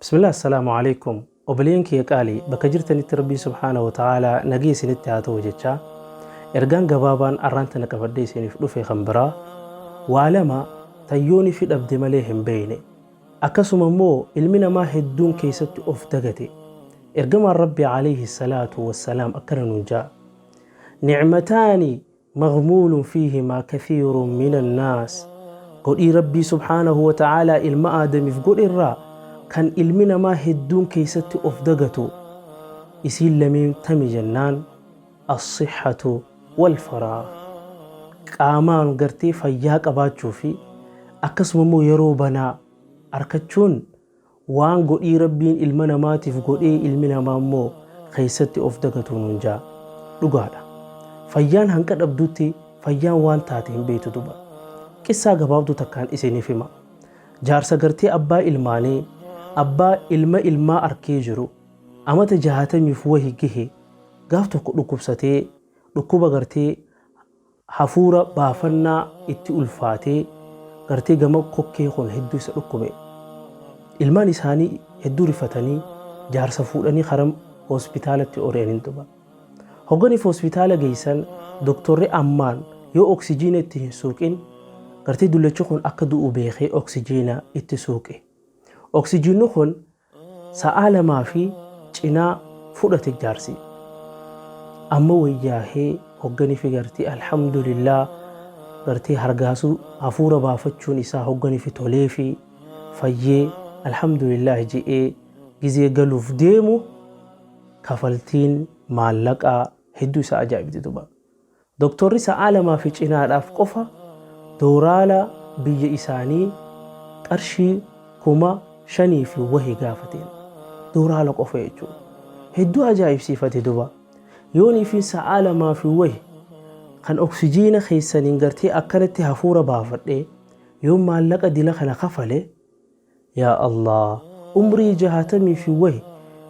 Bismillah Assalaamu Aleykum Oboleeyyan kiyya qaali bakka jirtanitti Rabbiin subhaanahu wa ta'aalaa nagaya isinitti haa ta'u jechaa ergaan gabaabaan arraan tana qabadhee isiniif dhufe kan biraa waa lama tan yoonifi dhabde malee hin beeyne akkasuma immoo ilmi namaa hedduun keessatti of dagate ergamaan Rabbii aleyhi salaatu wassalaam akkana nuun ja'a Ni'mataani maghmuulun fiihimaa kathiirun mina nnaas godhii Rabbii subhaanahu wa ta'aalaa ilma Aadamiif godhe irraa kan ilmi namaa hedduun keessatti of dagatu isiin lameen tami jennaan assihhatu wal faraagh qaamaan gartee fayyaa qabaachuu fi akkasuma immoo yeroo banaa arkachuun Waan godhii Rabbiin ilma namaatiif godhee ilmi namaa immoo keessatti of dagatu nuun ja'a. Dhugaadha. Fayyaan hanqa dhabdutti fayyaan waan taate hin beektu duba. Qissaa gabaabduu takkaan isiniif hima. Jaarsa gartee abbaa ilmaanii, abbaa ilma ilmaa arkee jiru, amata jahatamiif wahi gahe gaaf tokko dhukkubsatee dhukkuba gartee hafuura baafannaa itti ulfaatee gartee gama kokkee kun hedduu isa dhukkube. Ilmaan isaanii hedduu rifatanii jaarsa fuudhanii karam hospitaalatti ori'aniin duba. Hogganiif hospitaala geessan doktorri ammaan yoo oksijiina itti hin suuqin gartee dullachi kun akka du'u beekee oksijiina itti suuqe. Oksijiinni kun Sa'aa lamaa fi cinaa fudhate jaarsi. Amma wayyaahee hogganifi gartee alhamdulillah gartee hargaasuu hafuura baafachuun isaa hogganifi toleefi fayyee alhamdulillah je'ee gizee galuuf deemu kafaltiin maallaqaa hedduu isa ajaa'ibdi duba. Doktorri sa'aa lamaa fi cinaadhaaf qofa dooraala biyya isaanii qarshii 5,000 fi wahi gaafateen. Dooraala qofa jechuudha. Hedduu ajaa'ibsiifate duba. Yooniifin sa'aa lamaa fi wahi kan oksijiina keessaniin gartee akkanatti hafuura baafadhee yoon maallaqa dila kana kafale Yaa Allah umrii jahatamii fi wahi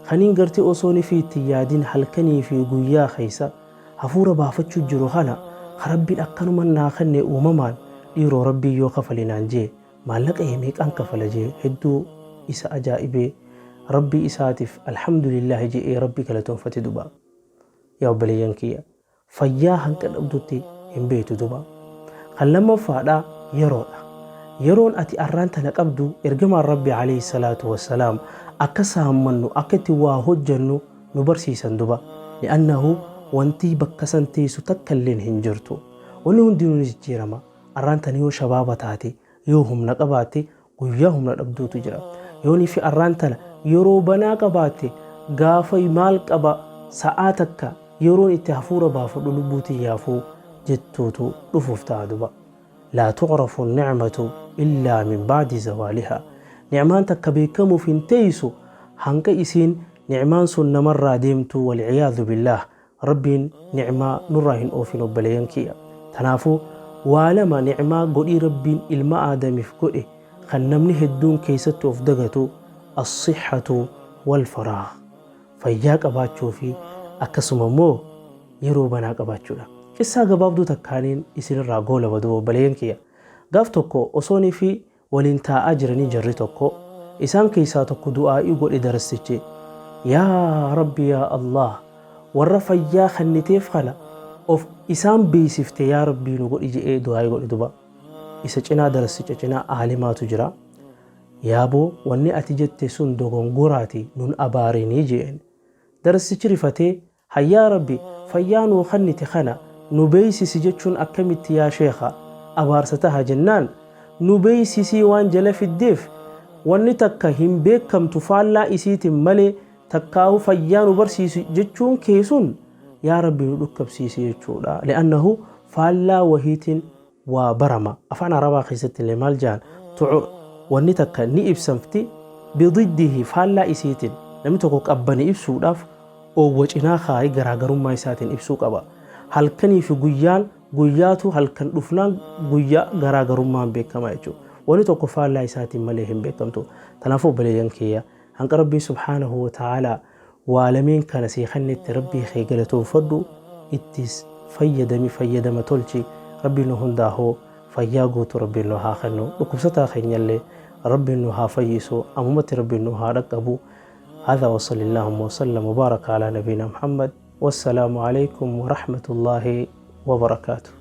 kaniin gartee osoo nifii itti hin yaadin halkanii fi guyyaa keessa hafuura baafachuu jiru kana ka Rabbiin akkanuman naa kenne uumamaan dhiiroo Rabbiin yoo kafali naan jee maallaqa meeqaan kafala jee hedduu isa ajaa'ibee Rabbii isaatif alhamdulillaahi je'ee Rabbi galatoonfate duba yaa obboleeyyan kiyya Fayyaa hanqa dhabdutti hin beektu duba. Kan lammaffaadha yeroodha. Yeroon ati arraan tana qabdu ergamaan Rabbi alayhi salaatu wassalaam akka saammannu akka itti waa hojjannu nu barsiisan duba. Li'annahu wanti bakka san teessu takkalleen hin jirtu. Wanni hundinuu ni jijjiirama. Arraan tana yoo shabaaba taate yoo humna qabaatte guyyaa humna dhabduutu jira. Yoonii fi arraan tana yeroo banaa qabaatte gaafa maal qaba sa'aa takka yeroon itti hafuura baafadhu lubbuu tiyyaafuu jettuutu dhufuuf ta'a duba. Laa tu'rafu ni'matu illaa min ba'di zawaalihaa. Ni'maan takka beekamuuf hin teeysu hanqa isiin ni'maan sun namarraa deemtuu wal'iyaadhu billaah Rabbiin ni'maa nurraa hin oofin obboleeyyan kiyya. Tanaafuu waa lama ni'maa godhii Rabbiin ilma Aadamiif godhe kan namni hedduun keessatti of dagatu as-sihhatu wal faraagh. Fayyaa qabaachuu fi akkasuma immoo yeroo banaa qabaachuudha. Qissaa gabaabduu takkaaniin isinirraa goolaba duuba obboleeyyan kiyya. Gaaf tokko osoonii fi waliin taa'aa jiranii jarri tokko isaan keessaa tokko du'aa'ii godhe darastichi yaa rabbi yaa Allah warra fayyaa kenniteef kana of isaan beeksifte yaa rabbii nu godhi je'ee du'aa'ii godhe duba isa cinaa darasticha cinaa aalimaatu jira yaaboo wanni ati jette sun dogongoraati nun abaarinii je'een darastichi rifatee Hay yaa Rabbi fayyaa nuu khannite khana nu beeysisi jechuun akkamitti yaa sheekha abaarsa taha jennaan nu beeysisii waan jala fiddeef wanni takka hin beekkamtu faallaa isiitin malee takkaahu fayyaa nu barsiisi jechuun kee sun yaa Rabbi nu dhukkabsiisi jechuudha li'annahu faallaa wahiitin waa barama afaan arabaa keessatti illee maal ja'an tu'u wanni takka ni ibsamti bididdihi faallaa isiitiin namni tokko qabbani ibsuudhaaf oowwa cinaa kaa'ee garaagarummaa isaatiin ibsuu qaba halkanii fi guyyaan guyyaatu halkan dhufnaan guyyaa garaagarummaan beekama jechuudha wanni tokko faallaa isaatiin malee hin beekamtu kanaafuu obboleeyyan kiyya hanqa rabbiin subhaanahu wa ta'aalaa Waa lameen kana sii kennetti Rabbii kee galatoonfadhu ittis fayyadami fayyadama tolchi Rabbiin nu hundaahuu fayyaa guutuu Rabbiin nu haa kennu dhukkubsataa keenyallee Rabbiin nu haa fayyisu, ammumatti Rabbiin nu haa dhaqqabu. Hadha wa sallillahumma wa sallam wa baraka ala nabiyina Muhammad. Wassalaamu alaikum wa rahmatullahi wa barakaatuh.